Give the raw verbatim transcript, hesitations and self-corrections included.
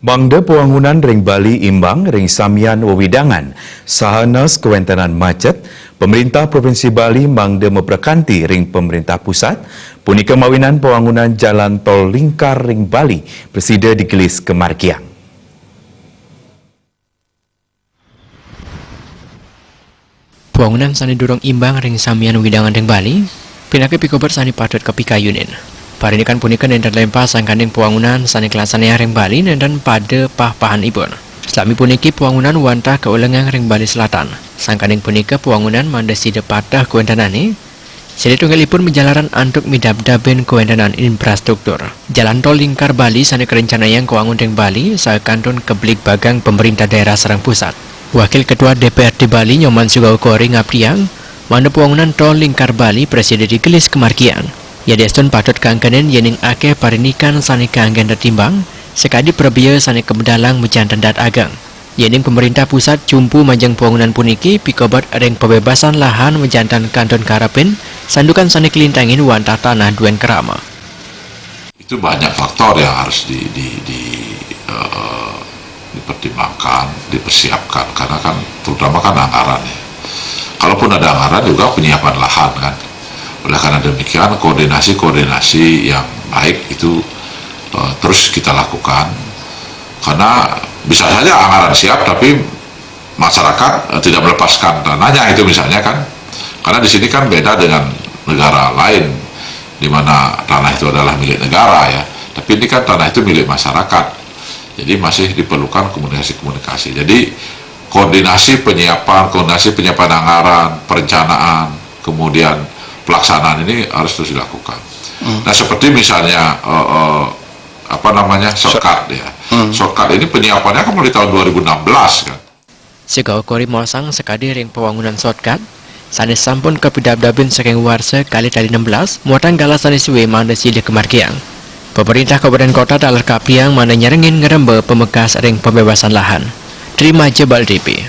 Mangda pawangunan ring Bali imbang ring samian wewidangan, saha nes kawéntenan macet, Pemerintah Provinsi Bali mangda maprekanti ring Pemerintah Pusat, punika mawinan pawangunan jalan tol lingkar ring Bali prasida digelis kamargiang. Pawangunan sané durung imbang ring samian wewidangan ring Bali, pinaka pikobet sané patut kapikayunin. Parindikan punika nénten lempah sangkaning pawangunan sané kalaksanayang ring Bali nénten pada pah-pahanipun. Salami puniki pawangunan wantah kaulengang ring Bali Selatan. Sangkaning punika pawangunan mangda sida pateh kawéntenané, sida tunggalipun majalaran antuk midabdabin kawéntenan infrastruktur. Jalan tol lingkar Bali sané karencanayang kawangun ring Bali, saha kantun kabligbagang pemerintah daerah sareng pusat. Wakil Ketua D P R D Bali Nyoman Sugawa Kori ngaptiang, mangda pawangunan tol lingkar Bali prasida digelis kamargiang. Yadiastun patut kangkenin yéning akéh parindikan sané kanggén tetimbang, sakadi prabéa sané kamedalang majanten dat ageng. Yéning pemerintah pusat cumpu majeng pawangunan puniki pikobet ring pabebasan lahan majanten kantun karepin, santukan sané kalintangin wantah tanah duén krama. Itu banyak faktor yang harus di, di, di, eh, dipertimbangkan, dipersiapkan, karena kan terutama kan anggaran ya. Kalaupun ada anggaran juga penyiapan lahan kan. Oleh karena demikian koordinasi-koordinasi yang baik itu, eh, terus kita lakukan. Karena bisa saja anggaran siap tapi masyarakat, eh, tidak melepaskan tanahnya itu misalnya kan. Karena di sini kan beda dengan negara lain di mana tanah itu adalah milik negara ya. Tapi ini kan tanah itu milik masyarakat. Jadi masih diperlukan komunikasi-komunikasi. Jadi koordinasi penyiapan, koordinasi penyiapan anggaran, perencanaan, kemudian pelaksanaan ini harus terus dilakukan. Hmm. Nah, seperti misalnya, eh, eh, apa namanya, shortcut ya. Hmm. Shortcut ini penyiapannya kan mulai tahun dua ribu enam belas kan. Sugawa Kori maosang sakadi ring pawangunan shortcut sané sampun kapidabdabin saking warsa kalih tali enam belas, muatang galah sané sué mangda silih kamargiang. Pemerintah Kabupaten Kota taler kaptiang mangda nyarengin ngremba pamekas ring pembebasan lahan. Tri Maja Bali T V.